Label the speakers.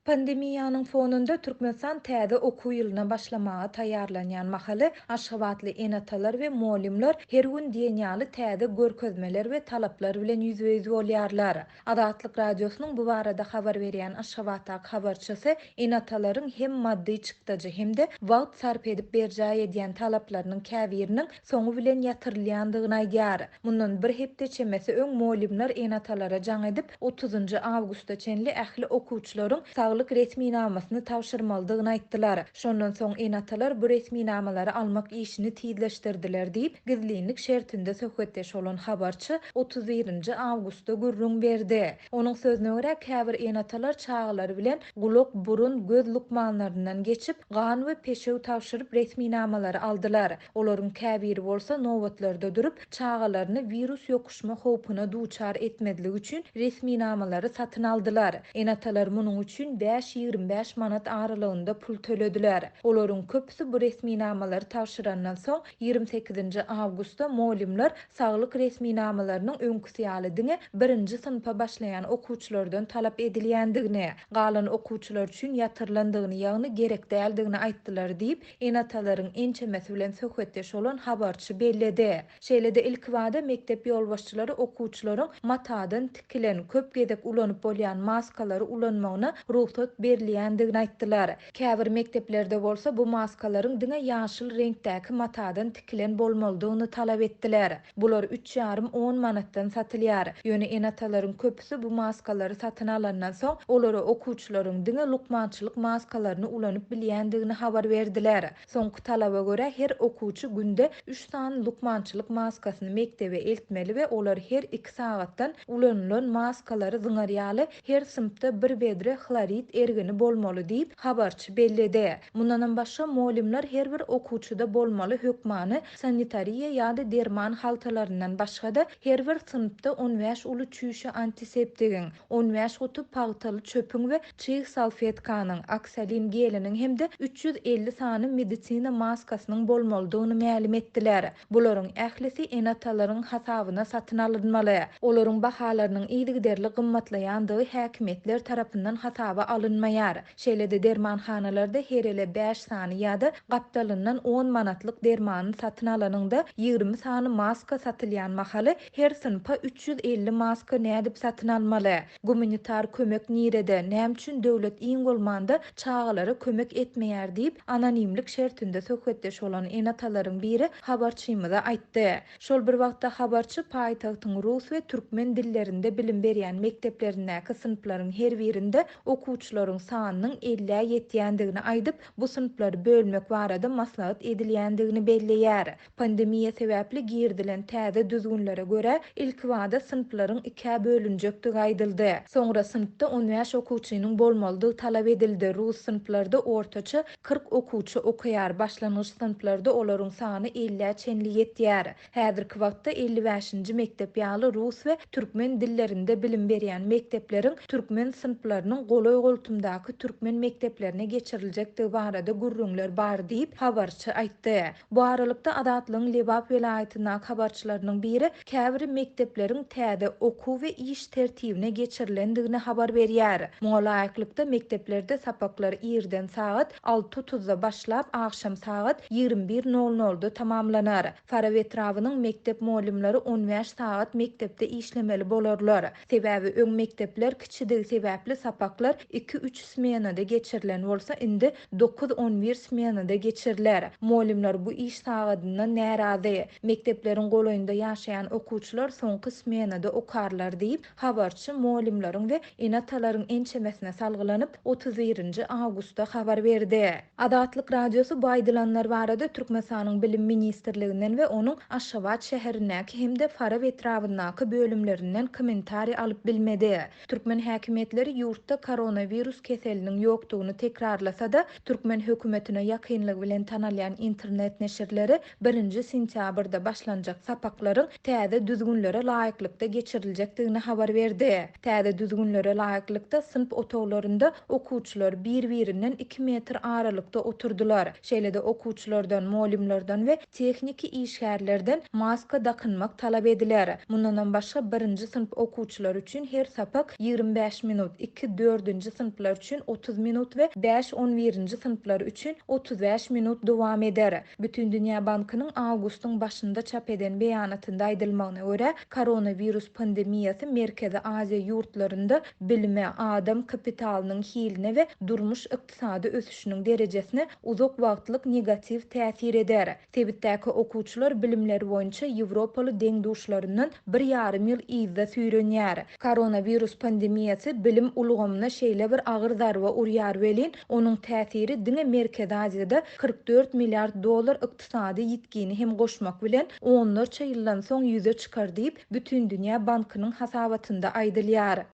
Speaker 1: Pandemiýanyň fonunda Türkmenistan täze okuw ýylyna başlamaga taýýarlanýan mahaly, aşgabatly ene-atalar we mugallymlar her gün diýen ýaly täze görkezmeler we talaplar bilen ýüzbe-ýüz bolýarlar. Azatlyk Radiosynyň bu barada habar berýän Aşgabatdaky habarçysy ene-atalaryň hem maddy çykdajy, hem-de wagt sarp edip berjaý edýän talaplarynyň käbiriniň soňy bilen ýatyrylýandygyny aýdýar. Mundan bir hepde çemesi öň mugallymlar ene-atalara jaň edip, otuzynjy awgusta çenli ähli okuwçylaryň saglyk resminamasyny tabşyrmalydygyny aýtdylar. Şondan soň ene-atalar bu resminamalary almak işini tizleşdirdiler diýip, gizlinlik şertinde söhbetdeş bolan habarçy 31 nji awgustda gürrüň berdi. Onuň sözüne görä, käbir ene-atalar çagalary bilen gulak, burun, göz lukmanlaryndan geçip, gan we peşew tabşyryp resminamalary aldylar. Olaryň käbiri bolsa nobatlarda durup, çagalaryny wirus ýokuşma howpuna duçar etmezlik üçin resminamalary satyn aldylar. Ene-atalar munuň üçin bäş 25 manat aralygynda pul tölediler. Olaryň köpüsi bu resminamalary tabşyrandan soň, 28-nji awgustda mugallymlar saglyk resminamalarynyň öňküsi ýaly diňe birinji synpa başlaýan okuwçylardan talap edilýändigini, galan okuwçylar üçin ýatyrylandygyny, ýagny gerek däldigini aýtdylar diýip, ene-atalaryň ençemesi bilen söhbetdeş bolan habarçy belledi. Şeýle-de ilkibada mekdep ýolbaşçylary okuwçylaryň matadan tikilen, köp gezek ulanyp bolýan maskalary ulanmagyna rugsat berilýändigini aýtdylar. Käbir mekdeplerde bolsa bu maskalaryň diňe ýaşyl reňkdäki matadan tikilen bolmalydygyny talap etdiler. Bular üç ýarym on manatdan satylýar. Ýöne ene-atalaryň köpüsi bu maskalary satyn alandan soň, olara okuwçylaryň diňe lukmançylyk maskalaryny ulanyp bilýändigini habar berdiler. Soňky talaba görä, her okuwçy günde üç sany lukmançylyk maskasyny mekdebe eltmeli we olar her iki sagatdan ulanylan maskalary zyňar ýaly her synpda bir bedre hlorid ergini bolmaly diýip, habarçy belledi. Mundanam başga, mugallymlar her bir okuwçyda bolmaly hökmany Sanitariýa ýa-da derman haltalaryndan başga-da, her bir synpda 15 uly çüýşe antiseptigiň, 15 guty pagtaly çöpüň we çyg salfetkanyň, oksolin geliniň hem-de 350 sany medisina maskasynyň bolmalydygyny mälim etdiler. Bularyň ählisi ene-atalaryň hasabyna satyn alynmaly. Olaryň bahalarynyň yzygiderli gymmatlaýandygy häkimiýetler tarapyndan hasaba alynmaýar. Şeýle-de dermanhanalarda her ele bäş sany ýa-da gapdalyndan on manatlyk dermany satyn alanyňda 20 sany maska satylýan mahaly her synpa 350 maska nädip satyn almaly? Gumanitar kömek nirede? Näme üçin döwlet iň bolmanda çagalara kömek etmeýär diýip, anonimlik şertinde söhbetdeş bolan ene-atalaryň biri habarçymyza aýtdy. Şol bir wagtda habarçy paýtagtyň rus we türkmen dillerinde bilim berýän mekdeplerindäki synplaryň her birinde okuwçylaryň sanynyň ellä ýetýändigini aýdyp, bu synplary bölmek barada maslahat edilýändigini belleýär. Pandemiýa sebäpli girizilen täze düzgünlere görä, ilkibada synplaryň ikä bölünjekdigi aýdyldy. Soňra synpda 15 okuwçynyň bolmalydygy talap edildi, rus synplarda ortaça 40 okuwçy okaýar, başlangyç synplarda olaryň sany ellä çenli ýetýär. Häzirki wagtda 55-nji mekdep ýaly rus we türkmen dillerinde bilim berýän mekdepleriň türkmen synplarynyň golaý-goltumdaky türkmen mekdeplerine geçiriljekdigi barada gürrüňler bar diýip, habarçy aýtdy. Bu aralykda, Azatlygyň Lebap welaýatyndaky habarçylarynyň biri käbir mekdepleriň täze okuw we iş tertibine geçirilendigini habar berýär. Muňa laýyklykda, mekdeplerde sapaklar irden sagat alty otuzda başlap, agşam sagat 21 nol nolda tamamlanar. Farap etrabynyň mekdep mugallymlary 15 sagat mekdepde işlemeli bolarlar. Sebäbi öň mekdepler kiçidigi sebäpli sapaklar iki-üç smenada geçirilen bolsa, indi dokuz-on bir smenada geçiriler. Mugallymlar bu iş sagadyndan närazy. Mekdepleriň golaýynda ýaşaýan okuwçylar soňky smenada okarlar diýip, habarçy mugallymlaryň we ene-atalaryň ençemesine salgylanyp, 31 nji awgustda habar berdi. Azatlyk Radiosy bu aýdylanlar barada Türkmenistanyň Bilim ministrliginden we onuň Aşgabat şäherindäki hem-de Farap etrabyndaky bölümlerinden kommentariý alyp bilmedi. Türkmen häkimiýetleri ýurtda koronawirus keseliniň ýokdugyny tekrarlasa-da, türkmen hökümetine ýakynlygy bilen tanalýan internet neşirleri birinji sentýabrda başlanjak sapaklaryň täze düzgünlere laýyklykda geçiriljekdigini habar berdi. Täze düzgünlere laýyklykda, synp otaglarynda okuwçylar bir-birinden iki metr aralykda oturdylar. Şeýle-de okuwçylardan, mugallymlardan we tehniki işgärlerden maska dakynmak talap ediler. Mundanam başga, birinji synp okuwçylary üçin her sapak 25 minut, iki, dördünji. sekizinji synplar üçin 30 minut we bäş on birinji synplar üçin 35 minut dowam eder. Bütindünýä bankynyň awgustyň başynda çap eden beýanatynda aýdylmagyna görä, koronawirus pandemiýasy Merkezi Aziýa ýurtlarynda bilime, adam kapitalynyň hiline we durmuş-ykdysady ösüşiniň derejesine uzak wagtlyk negatiw täsir eder. Sebitdäki okuwçylar bilimleri boýunça ýewropaly deň-duşlaryndan bir ýarym ýyl yzda süýrenýär. Koronawirus pandemiýasy bilim ulgamyna şeýle bir agyr zarba urýar welin, onuň täsiri diňe Merkezi Aziýada 44 milliard dollar ykdysady ýitgini hem goşmak bilen, onlarça ýyldan soň ýüze çykar diýip, Bütindünýä bankynyň hasabatynda aýdylýar.